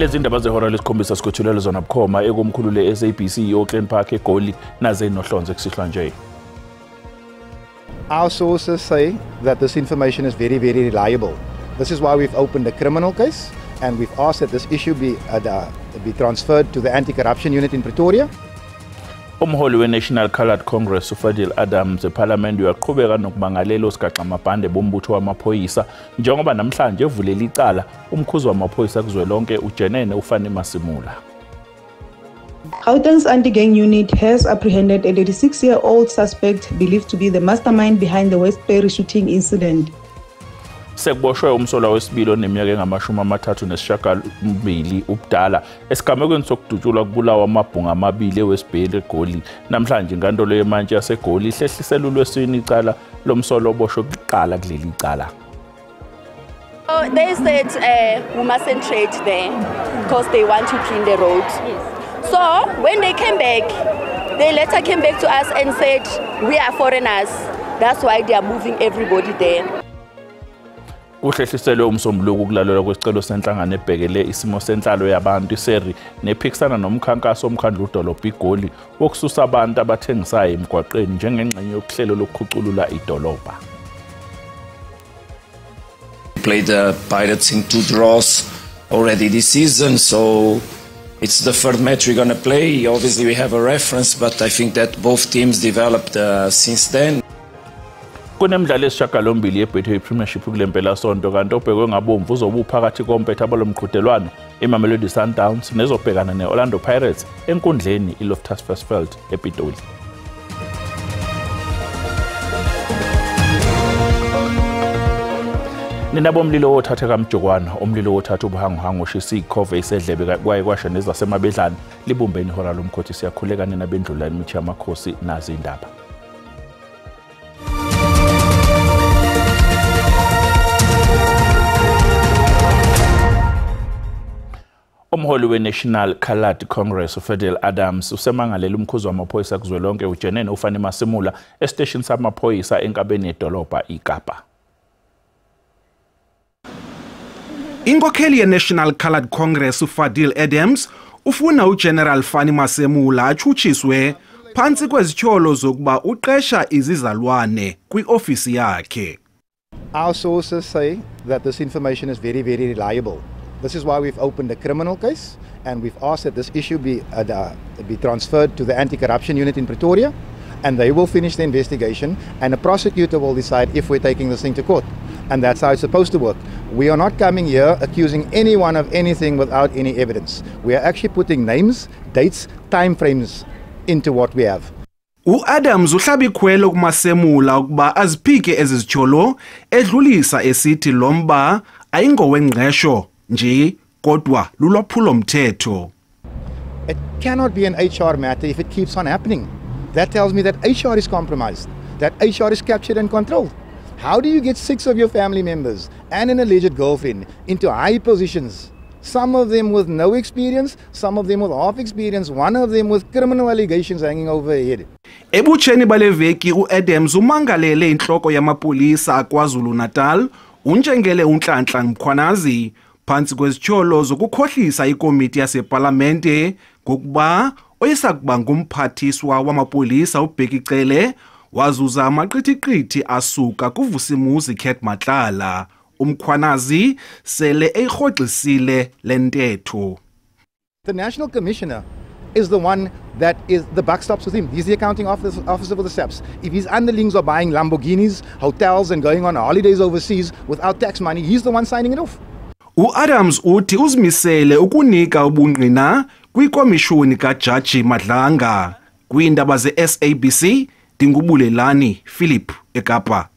Lezi ndaba zehora lesikhombisa sikwethulela zona bukhoma ekomkhulu le-SABC e-Auckland Park eGoli naze nohlonze kusihlwa nje. Our sources say that this information is very, very reliable. This is why we've opened a criminal case and we've asked that this issue be transferred to the anti-corruption unit in Pretoria. Umholi we-National Coloured Congress uFadil Adams ePhalamende uyaqhubeka nokumangalela osigaxamabhande bombutho wamaphoyisa njengoba namhlanje evulela icala umkhuzi wamaphoyisa kuzwelonke uJenene uFani Masimula. Gauteng's anti-gang unit has apprehended a 36-year-old suspect believed to be the mastermind behind the Westbury shooting incident. Sekuboshwe umsolwa wesibili oneminyaka engama-38 ubudala esigamekweni sokudutshulwa kubulawa amabhunga amabili eWestbury eGoli. Namhlanje inkantolo yemantshi yaseGoli ihlehlisele ulwesine icala lomsolwa oboshwe kuqala kuleli cala. They said we mustn't trade there because they want to clean the road. So when they came back, they later came back to us and said we are foreigners. That's why they are moving everybody there. Kuhlehliselwe umsombuluko ukulalelwa kwesicelo senhlangano ebhekele isimo senhlalo yabantu iSERI nephikisana nomkhankaso omkhandlu udolobha iGoli wokususa abantu abathengisayo emgwaqeni njengengxenye yokuhlelo lokukhuculula idolobha. Played the Pirates in 2 draws already this season, so it's the third match we're gonna play. Obviously we have a reference, but I think that both teams developed since then. Kunemidlalo esishiyagalombili yeBetway Premiership kule mpelasonto kanti obhekwe ngabomvu uzobe uphakathi kompetha abalomqhudelwano iMamelodi Sundowns nezobhekana ne-Orlando Pirates enkundleni iLoftus Versfeld ePitoli. Nina bomlilo wothatha kaMjokwana, umlilo wothatha ubuhanguhangu oshisa ikhova isedlebe kwaye kwasha nezasemabedlana libumbeni ihora lomkhothi. Siyakhuleka nina bendlula imithi yamakhosi nazi indaba. Umholi we-National Coloured Congress uFadil Adams usemangalele umkhuzi wamaphoyisa kuzwelonke uJenene uFani Masimula esiteshini samaphoyisa enkabeni yedolobha iKapa. Inkokheli ye-National Coloured Congress uFadil Adams ufuna uGeneral Fani Masemula atshutshiswe phantsi kwezityholo zokuba uqesha izizalwane kwiofisi yakhe. Our sources say that this information is very, very reliable. This is why we've opened a criminal case and we've asked that this issue be transferred to the anti-corruption unit in Pretoria, and they will finish the investigation and a prosecutor will decide if we're taking this thing to court. And that's how it's supposed to work. We are not coming here accusing anyone of anything without any evidence. We are actually putting names, dates, time frames into what we have. U-Adams uhlaba ikhwelo kuMasemula ukuba aziphike ezi zityholo, edlulisa esithi lo mba ayingowengqesho nje kodwa lulwaphulomthetho. It cannot be an HR matter if it keeps on happening. That tells me that HR is compromised, that HR is captured and controlled. How do you get 6 of your family members and an alleged girlfriend into high positions? Some of them with no experience, some of them with half experience, one of them with criminal allegations hanging over her head. Ebutsheni bale veki uAdams umangalele inhloko yamapolisa akwaZulu-Natal unjengele uNhlanhla Mkhwanazi phantsi kwezityholo zokukhohlisa ikomiti yasepalamente ngokuba oyesakuba ngumphathiswa wamapolisa uBheki Cele wazuza amaqithiqithi asuka kuVusimuzi Cat Matlala. UMkhwanazi sele eyirhoxisile le ntetho. The National Commissioner is the one that is, the buck stops with him. He's the accounting officer for the SAPS. If his underlings are buying Lamborghinis, hotels and going on holidays overseas without tax money, he's the one signing it off. U-Adams uthi uzimisele ukunika ubungqina kwikomishoni kaJaji Madlanga. Kwiindaba ze-SABC, ndingubulelani Philip eKapa.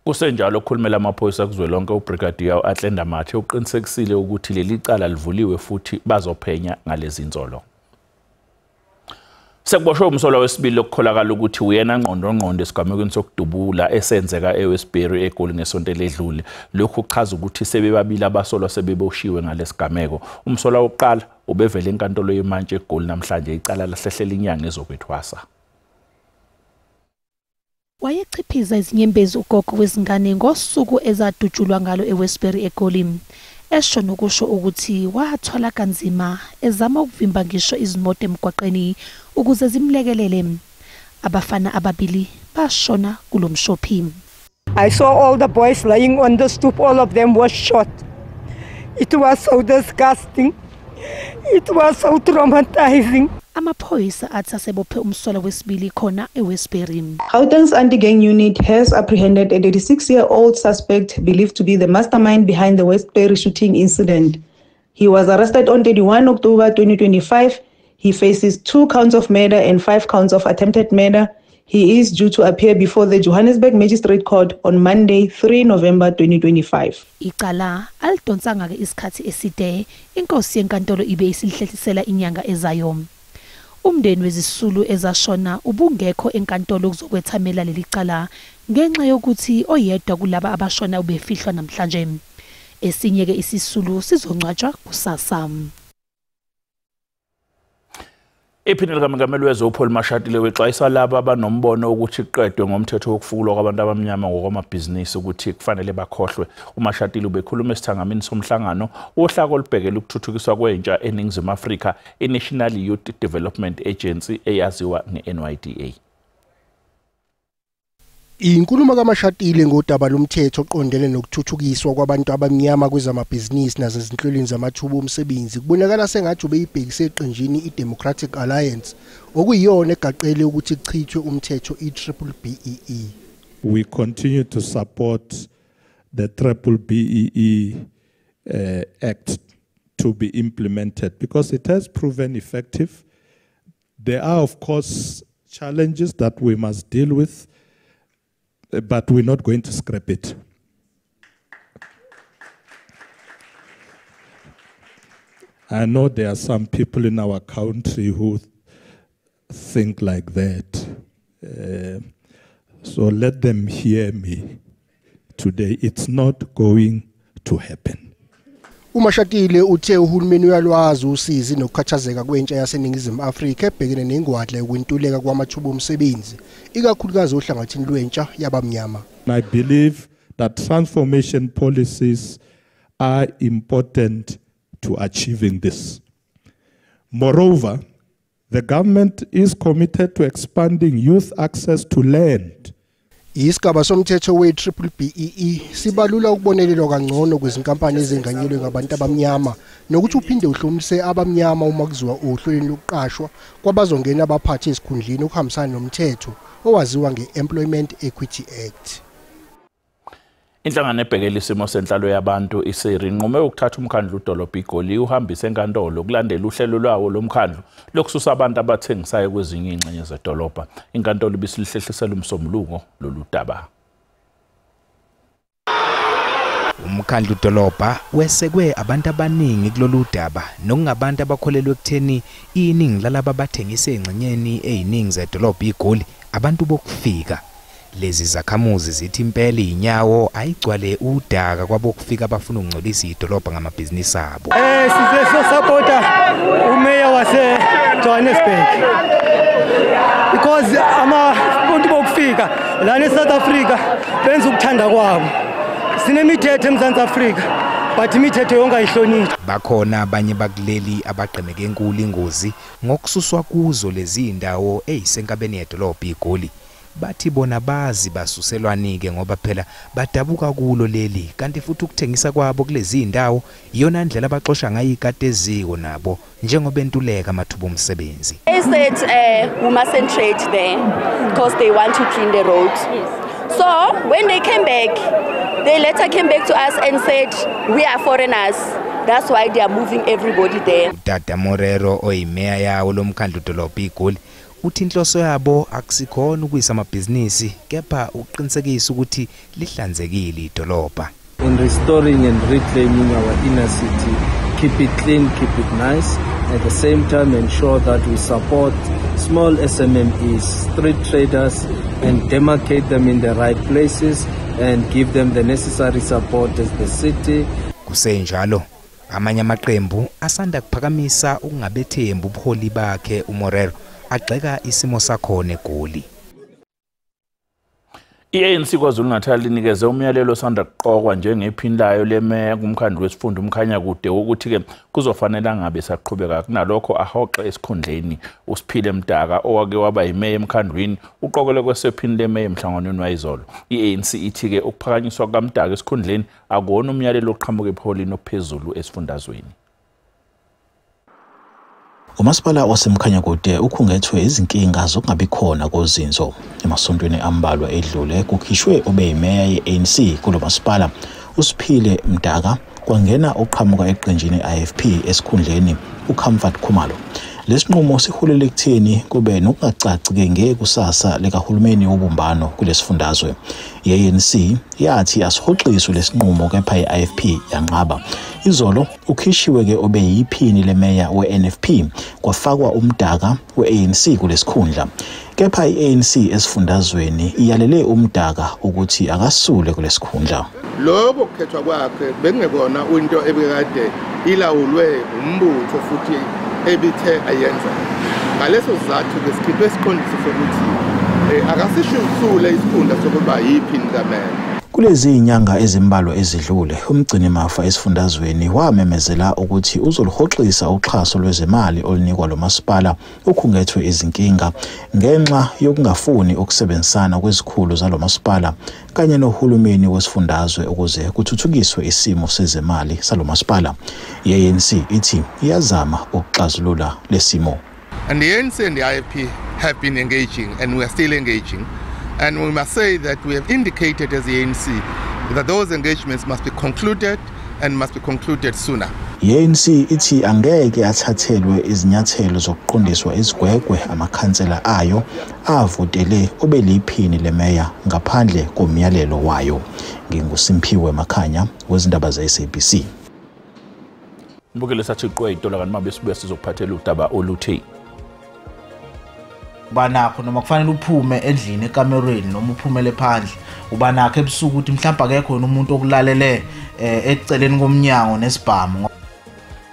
Kusenjalo okhulumela amaphoyisa kuzwelonke uBrigadier u-Atlenda Mathe uqinisekisile ukuthi leli cala livuliwe futhi bazophenya ngalezi nsolo. Sekuboshwe umsolwa wesibili okukholakala ukuthi uyena ngqondongqondo esigamekweni sokudubula esenzeka eWestbury eGoli ngesonto eledlule. Lokhu kuchaza ukuthi sebebabili abasolwa sebeboshiwe ngalesigameko. Umsolwa wokuqala ubevele enkantolo yemantshi eGoli namhlanje, icala lahlehlela inyanga ezokwethwasa. Wayechiphiza izinyembezi ugogo wezingane ngosuku ezadutshulwa ngalo eWestbury eGoli. Esho nokusho ukuthi wathwala kanzima ezama ukuvimba ngisho izimoto emgwaqeni ukuze zimlekelele. Abafana ababili bashona kulomshophi. I saw all the boys lying on the stoop. All of them were shot. It was so disgusting. It was so traumatizing. Amaphoyisa athi asebophe umsolwa wesibili khona eWestbury. Gauteng's anti-gang unit has apprehended a 36-year-old suspect believed to be the mastermind behind the Westbury shooting incident. He was arrested on 31 October 2025. He faces 2 counts of murder and 5 counts of attempted murder. He is due to appear before the Johannesburg Magistrate Court on Monday, 3 November 2025. Icala alidonsanga ke isikhathi eside, inkosi yenkantolo ibe isihlehlisela inyanga ezayo. Umndeni wezisulu ezashona ubungekho enkantolo ukuzokwethamela leli cala ngenxa yokuthi oyedwa kulaba abashona ubefihlwa namhlanje. Esinye ke isisulu sizongcwatshwa kusasa. Iphini likaMengameli wezwe uPaul Mashatile wexwayisa laba abanombono ukuthi kuqedwe ngomthetho wokufulwa kwabantu abamnyama ngokwamabhizinisi ukuthi kufanele bakhohlwe. UMashatile ubekhuluma esithangamini somhlangano wohlaka olubhekele ukuthuthukiswa kwentsha eNingizimu Afrika, i-National Youth Development Agency eyaziwa nge-NYDA. Inkulumo kaMashatile ngodaba lomthetho oqondene nokuthuthukiswa kwabantu abamnyama kwezamabhizinisi nasezinhlelweni zamathuba omsebenzi kubonakala sengathi ubeyibhekise eqenjini iDemocratic Alliance okuyiyona egaqele ukuthi kuchithwe umthetho i-BBBEE. We continue to support the BBBEE Act to be implemented because it has proven effective. There are, of course, challenges that we must deal with, but we're not going to scrap it. I know there are some people in our country who think like that. So let them hear me today. It's not going to happen. UMashatile uthe uhulumeni uyalwazi usizi nokukhathazeka kwentsha yaseNingizimu Afrika ebhekene nengwadla yokwentuleka kwamathuba omsebenzi, ikakhulukazi ohlangothini lwentsha yabamnyama. I believe that transformation policies are important to achieving this. Moreover, the government is committed to expanding youth access to land. Isigaba somthetho we-BBBEE sibalula ukubonelelwa kangcono kwezinkampani ezenganyelwe ngabantu abamnyama nokuthi uphinde uhlomise abamnyama uma kuziwa ohlelweni lokuqashwa kwabazongena abaphathi esikhundleni okuhambisana nomthetho owaziwa nge-Employment Equity Act. Inhlangano ebhekele isimo senhlalo yabantu iSERI inqume ukuthatha umkhandlu udolobha iGoli uhambise enkantolo kulandela uhlelo lwawo lomkhandlu lokususa abantu abathengisayo kwezinye izingxenye zedolobha. Inkantolo ibisihlehlisela umsombuluko lolu daba. Umkhandlu dolobha wesekwe abantu abaningi kulolu daba nokungabantu abakholelwa ekutheni iningi lalaba abathengisa engxenyeni eziningi zedolobha iGoli abantu bokufika. Lezi zakhamuzi zithi impela inyawo ayigcwale udaka kwabokufika abafuna ukungcolisa idolobha ngamabhizinisi abo. Size supporta umeya wase Johannesburg because abantu bokufika lana eSouth Africa benza ukuthanda kwabo. Sinemithetho eMzantsi Afrika but imithetho yonke ayihlonishwa. Bakhona abanye bakuleli abagqemeke enkulu ingozi ngokususwa kuzo lezi indawo ezisenkabeni yedolobha iGoli. Bathi bona bazi basuselwanike ngoba phela badabuka kulo leli kanti futhi ukuthengisa kwabo kulezi indawo iyona indlela abaxosha ngayo ikati eziko nabo njengoba entuleka amathuba omsebenzi. They said we mustn't trade there because they want to clean the roads. So when they came back, they later came back to us and said we are foreigners. That's why they are moving everybody there. Dada Morero oyimeya yawo lomkhandlu dolobha iGoli uthi inhloso yabo akusikhona ukuyisa amabhizinisi kepha ukuqinisekisa ukuthi lihlanzekile idolobha. In restoring and reclaiming our inner city, keep it clean, keep it nice, at the same time ensure that we support small SMMEs, street traders, and demarcate them in the right places and give them the necessary support as the city. Kusenjalo amanye amaqembu asanda kuphakamisa ukungabethembi ubuholi bakhe uMorero agxeka isimo sakhona eGoli. I-ANC KwaZulu-Natal inikeze umyalelo osanda kuqokwa njengephini layo lemeya kumkhandlu wesifunda uMkhanyakude ukuthi-ke kuzofanele angabe esaqhubeka kunalokho ahoxe esikhundleni. uSiphile Mdaka owake waba yimeya emkhandlwini uqokelwe kwesephini lemeya emhlanganweni wayizolo. I-ANC ithi-ke ukuphakanyiswa kukaMdaka esikhundleni akuwona umyalelo oqhamuka ebuholini ophezulu esifundazweni. Umasipala waseMkhanyakude ukhungethwe izinkinga zokungabi khona kozinzo. Emasontweni ambalwa edlule kukhishwe obeyimeya ye-ANC kulo masipala uSiphile Mdaka, kwangena oqhamuka eqenjini i-IFP esikhundleni uComfort Khumalo. Lesinqumo siholele ekutheni kube nokungacaci-ke ngekusasa likahulumeni wobumbano kulesifundazwe. I-ANC yathi asihoxiswe lesinqumo kepha i-IFP yanqaba. Izolo ukhishiwe-ke obeyiphini lemeya we-NFP kwafakwa uMdaka we-ANC kulesikhundla. Kepha i-ANC esifundazweni iyalele uMdaka ukuthi akasule kulesikhundla. Lokho kukhethwa kwakhe bekungekona into ebekade ilawulwe umbutho futhi ebithe ayenza. Ngaleso sizathu ke sikhiphe isiqondiso sokuthi akasishusule isikhundla sokuba yiphini kameya. Kulezi inyanga ezimbalwa ezidlule, umgcinimafa esifundazweni wamemezela ukuthi uzoluhoxisa uxhaso lwezimali olunikwa lo masipala okhungethwe izinkinga ngenxa yokungafuni ukusebenzisana kwezikhulu zalo masipala kanye nohulumeni wesifundazwe ukuze kuthuthukiswe isimo sezemali salo masipala. I-ANC ithi iyazama ukuxazulula lesimo. And the ANC and the IFP have been engaging and we are still engaging. And we must say that we have indicated as the ANC that those engagements must be concluded and must be concluded sooner. I-ANC ithi angeke athathelwe izinyathelo zokuqondiswa izigwegwe amakhansela ayo avotele obeliphini lemeya ngaphandle komyalelo wayo. NginguSimphiwe Makhanya wezindaba ze-SABC. Mbukele sathi qwe itola kanti mabe sibuya sizokuphathela udaba oluthi ubanakho noma kufanele uphume endlini ekamerweni noma uphumele phandle, ubanakho ebusuku ukuthi mhlawumbe akekho umuntu okulalele eceleni komnyango nesibhamu.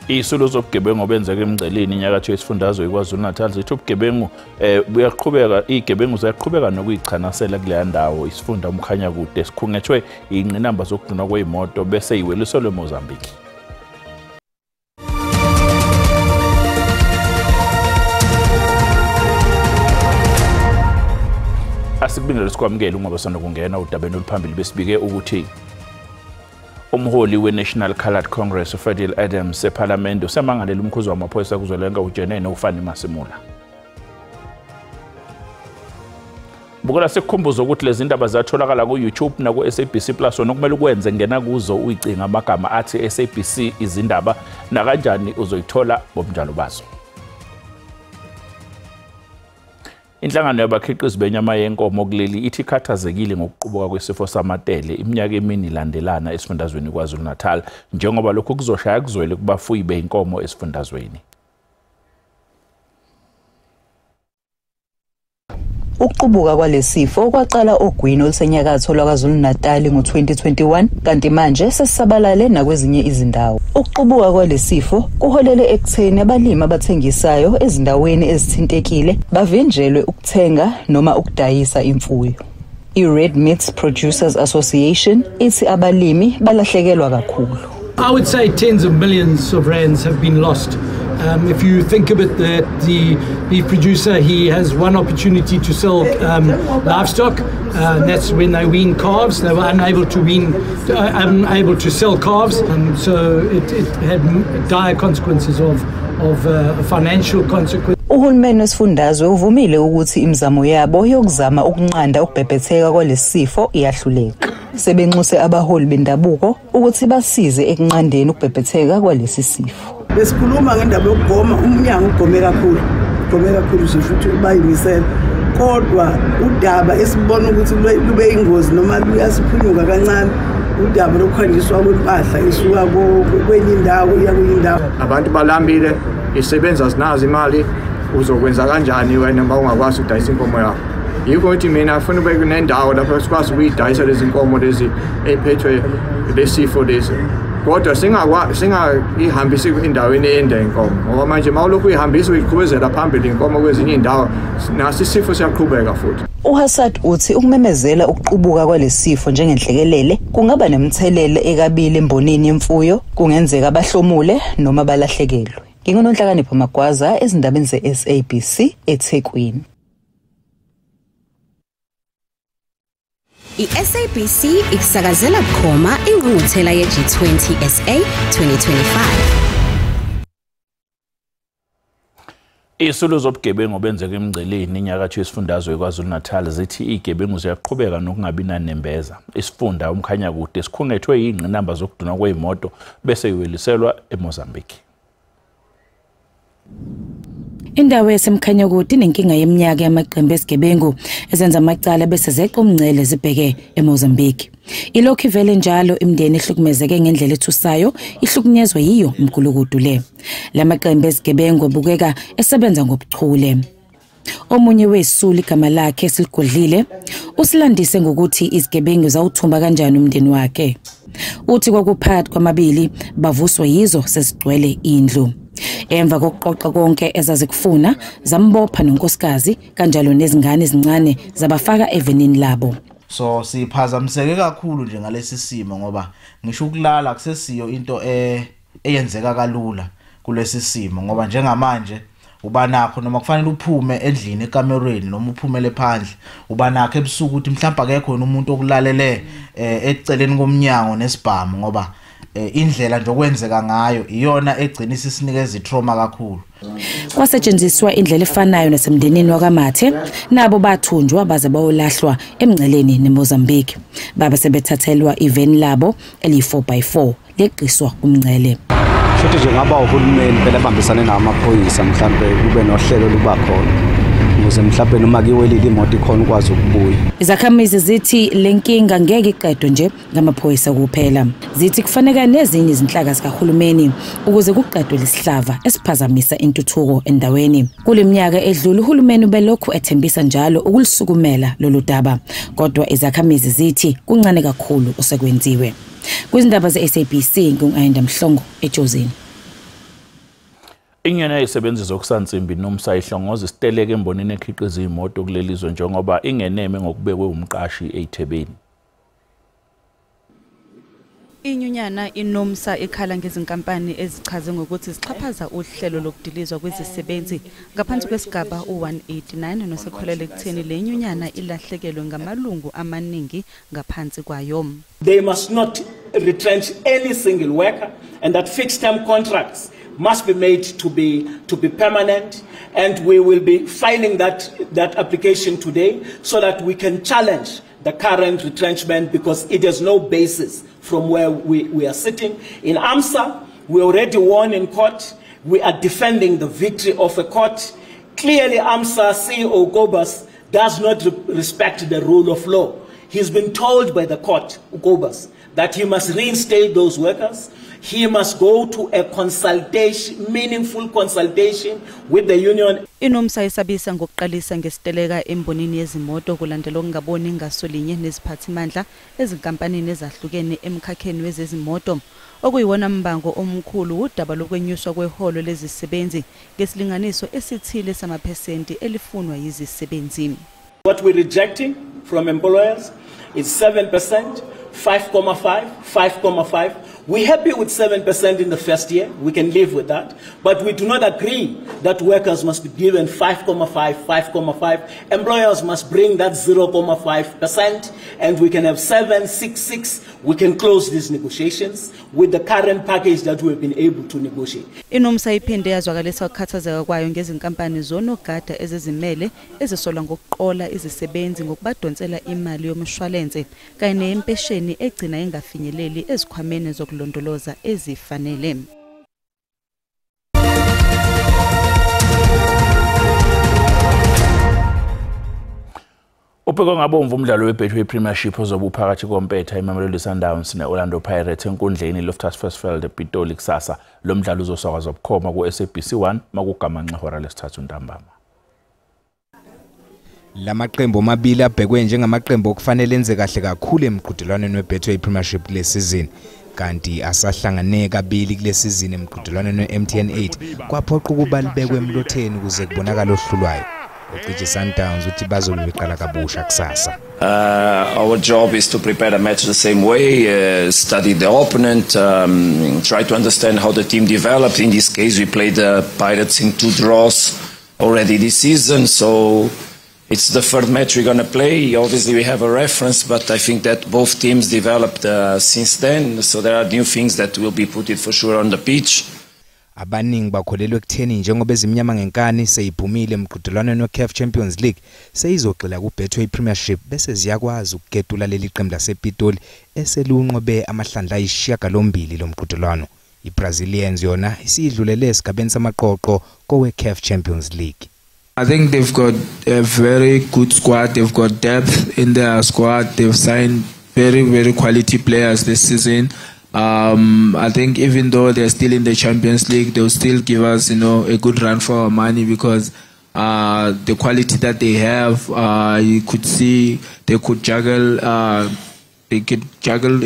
Isulu zobugebengu obenzeka emngceleni inyakatho yesifundazwe iKwaZulu-Natal zithi ubugebengu buyaqhubeka, igebengu ziyaqhubeka nokuyichanasela kuleya ndawo. Isifunda uMkhanyakude sikhungethwe ingqinamba zokudunwa kwezimoto bese iweliselwe eMozambique. Asikubingelele sikwamukele ungoba sanokungena udabeni oluphambili besibike ukuthi umholi we-National Coloured Congress uFadil Adams ePhalamende usemangalele umkhuzi wamaphoyisa kuzwelonke uJenene uFani Masimula. Bukela sikukhumbuza ukuthi lezi ndaba ziyatholakala ku-YouTube naku-SABC Plus. Okumele ukwenze ngena kuzo uyicinga amagama athi SABC izindaba nakanjani uzoyithola ngobunjalo bazo. Inhlangano yabakhiqizi benyama yenkomo kuleli ithi ikhathazekile ngokuqubuka kwesifo samatele iminyaka emine ilandelana esifundazweni KwaZulu-Natal, njengoba lokhu kuzoshaya kuzwele kubafuyi beyinkomo esifundazweni. Ukuqubuka kwalesifo kwaqala ogwini olusenyakatho lwaKwaZulu-Natal ngo-2021 kanti manje sesisabalale nakwezinye izindawo. Ukuqubuka kwalesifo kuholele ekutheni abalimi abathengisayo ezindaweni ezithintekile bavinjelwe ukuthenga noma ukudayisa imfuyo. I-Red Meat Producers Association ithi abalimi balahlekelwa kakhulu. I would say tens of millions of rands have been lost. If you think of it, that the beef producer, he has one opportunity to sell livestock, and that's when they wean calves. They were unable to wean, unable to sell calves, and so it had dire consequences of financial consequences. Uhulumeni wesifundazwe uvumile ukuthi imizamo yabo yokuzama ukunqanda ukubhebhetheka kwalesifo iyahluleka. Sebenxuse abaholi bendabuko ukuthi basize ekunqandeni ukubhebhetheka kwalesi sifo. Besikhuluma ngendaba yokugoma, umnyango ugome kakhulu, ugome kakhulu nje futhi bayimisela. Kodwa udaba esibona ukuthi lube ingozi noma luyasiphunyuka kancane, udaba lokuhanjiswa kwempahla isuka kwenye indawo iya kwenye indawo. Abantu balambile, isebenza zinazo imali, uzokwenza kanjani wena uma ungakwazi ukudayisa inkomo yakho? Yikho ukuthi mina afuna ube kunendawo lapho sikwazi ukuyidayisa lezi nkomo lezi ephethwe lesifo lesi. Kodwa singayihambisi endaweni ende inkomo, ngoba manje mawulokhu uyihambisa uyiqhubezela phambili inkomo kwezinye indawo, naso isifo siyaqhubeka futhi. UHassad uthi ukumemezela ukuqubuka kwalesifo njengenhlekelele kungaba nemthelela ekabili embonini yemfuyo, kungenzeka abahlomule noma balahlekelwe. NginguNonhlakanipho Magwaza ezindabeni ze-SABC eThekwini. I-SABC ikusakazela bukhoma ingqungquthela ye-G20 SA 2025. Isulu zobugebengu obenzeka emngceleni inyakatho yesifundazwe KwaZulu-Natal zithi igebengu ziyaqhubeka nokungabi nanembeza. Isifunda uMkhanyakude sikhungethwe yingqinamba zokudunwa kwezimoto bese iweliselwa eMozambique. Indawo yaseMkhanyakude inenkinga yeminyaka yamaqembu esigebengu ezenza amacala bese zeqa umngcele zibheke eMozambique. Ilokhu ivele njalo imindeni ehlukumezeke ngendlela ethusayo ihlukunyezwe yiyo imigulukudu le. Lamaqembu esigebengu abukeka esebenza ngobuchule. Omunye wesulu igama lakhe siligodlile usilandise ngokuthi izigebengu zawuthumba kanjani umndeni wakhe. Uthi kwakuphakathi kwamabili bavuswa yizo sesigcwele indlu. Emva kokuqoqa konke ezazikufuna zambopha nonkosikazi kanjalo nezingane ezincane zabafaka evenini labo. So siphazamiseke kakhulu nje ngalesi simo, ngoba ngisho ukulala kusesiyo into eyenzeka kalula kulesi simo, ngoba njengamanje uba nakho noma kufanele uphume endlini ekamerweni noma uphumele phandle, uba nakho ebusuku ukuthi mhlawumbe akekho umuntu okulalele eceleni komnyango nesibhamu, ngoba indlela nje okwenzeka ngayo iyona egcina isinikeza itrauma kakhulu. Kwasetshenziswa indlela efanayo nasemndenini wakaMathe, nabo bathunjwa baze bayolahlwa emngceleni neMozambique. Baba sebethathelwa iveni labo eli-4x4 leqiswa umngcele. Futhi nje ngaba uhulumeni phela bambisane namaphoyisa, mhlambe kube nohlelo luba khona ukuze mhlambe noma kiwelile imoto ikhona ukwazi ukubuya. Izakhamizi zithi lenkinga ngeke iqedwe nje ngamaphoyisa kuphela. Zithi kufanele nezinye izinhlaka zikahulumeni ukuze kuqedwe lesihlava esiphazamisa intuthuko endaweni. Kuleminyaka edlule uhulumeni ubelokhu ethembisa njalo ukulisukumela lolu daba, kodwa izakhamizi zithi kuncane kakhulu osekwenziwe. Kwizindaba ze-SABC ngingu-Ayanda Mhlongo eJozini. Inyana yezisebenzi zokusansimbi NUMSA ihlongoza isiteleka embonini ekhiqiza imoto kuleli zwe njengoba ingeneme ngokubekwe umqashi eyithebeni. Inyunyana iNUMSA ikhala ngezinkampani ezichaze ngokuthi zixhaphaza uhlelo lokudilizwa kwezisebenzi ngaphansi kwesigaba u-189 nosekholele ekutheni le nyunyana ilahlekelwe ngamalungu amaningi ngaphansi kwayo. They must not retrench any single worker, and that fixed term contracts must be made to be permanent, and we will be filing that application today so that we can challenge the current retrenchment, because it has no basis from where we are sitting. In AMSA, we already won in court. We are defending the victory of a court. Clearly, AMSA CEO Gobas does not respect the rule of law. He's been told by the court, Gobas, that he must reinstate those workers. He must go to a consultation, meaningful consultation with the union. INUMSA isabisa ngokuqalisa ngesiteleka embonini yezimoto kulandela okungaboni ngasolinye neziphathimandla ezinkampanini ezahlukene emkhakheni wezezimoto, okuyiwona mbango omkhulu udaba lokwenyuswa kweholo lezisebenzi ngesilinganiso esithile samaphesenti elifunwa yizisebenzi. What we're rejecting from employers is 7%, 5.5, 5.5. We're happy with 7% in the first year. We can live with that. But we do not agree that workers must be given 5.5, 5.5. Employers must bring that 0.5%, and we can have 7, 6, 6. We can close these negotiations with the current package that we've been able to negotiate. INUMSA iphinde yazwakalisa ukukhathazeka kwayo ngezinkampani zonogada ezizimele ezisolwa ngokuqola izisebenzi ngokubadonsela imali yomshwalense kanye nempesheni egcina ingafinyeleli ezikhwameni zokulondoloza ezifanele. Ubhekwa ngabomvu umdlalo weBetway Premiership ozobe uphakathi kompetha iMamelodi Sundowns ne-Orlando Pirates enkundleni Loftus Versfeld ePitoli kusasa. Lo mdlalo uzosakazwa bukhoma ku-SABC 1 makugamanxa ihora lesithathu ntambama. Lamaqembu amabili abhekwe njengamaqembu okufanele enze kahle kakhulu emqhudelwaneni weBetway Premiership kule season. Kanti asahlangane kabili kule sizini emqhudelwaneni we-MTN 8 kwaphoqa ukuba libekwe emlotheni ukuze kubonakale ohlulwayo. Ucije Sundowns uthi bazobe beqala kabusha kusasa. Our job is to prepare the match the same way, study the opponent, try to understand how the team developed. In this case, we played the Pirates in 2 draws already this season, so it's the third match we're going to play. Obviously, we have a reference, but I think that both teams developed since then, so there are new things that will be put it for sure on the pitch. Abaningi bakholelwa ekutheni njengoba ezimnyama ngenkani seyiphumile emqhudelwaneni weCAF Champions League seyizogxila kuBetway Premiership bese ziyakwazi ukuketula leli qembu lasePitoli eselunqobe amahlandla ayi8 lomqhudelwano. IBrazilians yona isidlulele esigabeni samaqoqo koweCAF Champions League. I think they've got a very good squad. They've got depth in their squad. They've signed very, very quality players this season. I think even though they're still in the Champions League, they'll still give us, a good run for our money because the quality that they have, you could see they could juggle. They could juggle,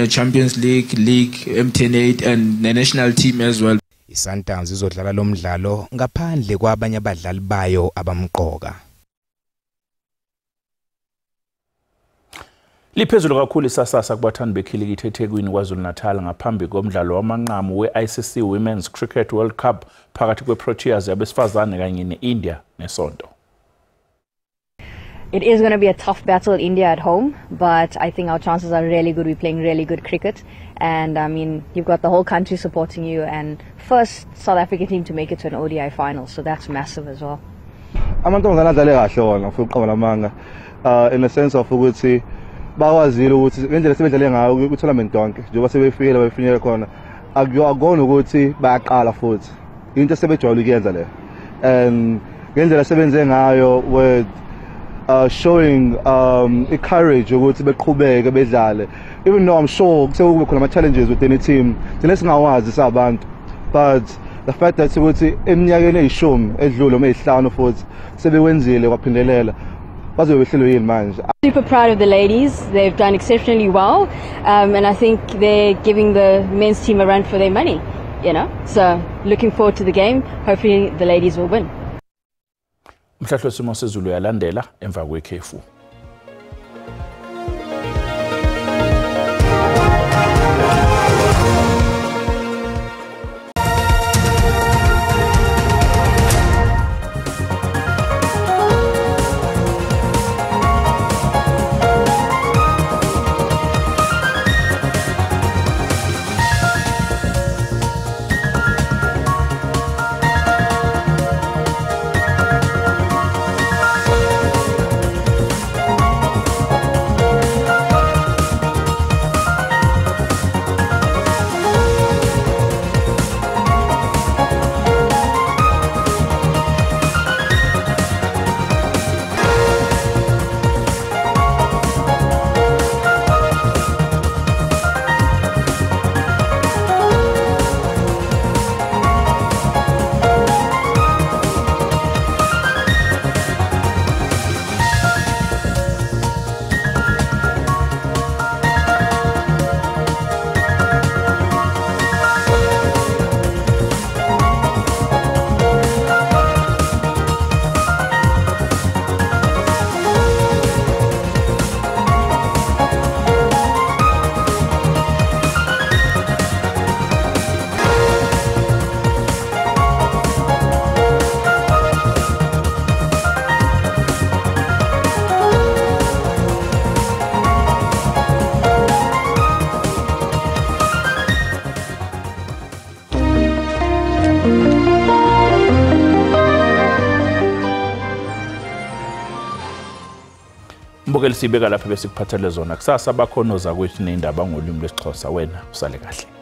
Champions League, League, MTN8, and the national team as well. iSundowns izodlala lo mdlalo ngaphandle kwabanye abadlali bayo abamqoka. Liphezulu kakhulu isasasa kubathandi bekhilikithi eThekwini KwaZulu-Natal ngaphambi komdlalo wamanqamu we-ICC Women's Cricket World Cup phakathi kweProteas yabesifazane kanye ne-India nesonto. It is going to be a tough battle, India at home, but I think our chances are really good. We're playing really good cricket, and I mean, you've got the whole country supporting you, and first South African team to make it to an ODI final, so that's massive as well. Amantombazane adlale kahle wona ngifuna ukuqamba lamanga in the sense of ukuthi bakwazile ukuthi ngendlela sebedlale ngayo ku tournament yonke njengoba sebefikile babefinyele khona akuyona ukuthi bayaqala futhi into sebejwayele ukuyenza le and ngendlela sebenze ngayo with showing courage ukuthi beqhubeke bedlale even though I'm sure sekube khona ama challenges within the team thina singawazi sabantu but the fact that ukuthi eminyakeni eyishumi edlule noma ezihlanu futhi sebewenzile kwaphindelela bazobe behlelwe yini manje. Super proud of the ladies. They've done exceptionally well, and I think they're giving the men's team a run for their money, So looking forward to the game. Hopefully the ladies will win. Umhlahlo wesimo sezulu uyalandela emva kwekhefu. Mbukeli sibeka lapha bese kuphathele zona kusasa bakhona ozakwethu nezindaba ngolimi lwesiXhosa wena usale kahle.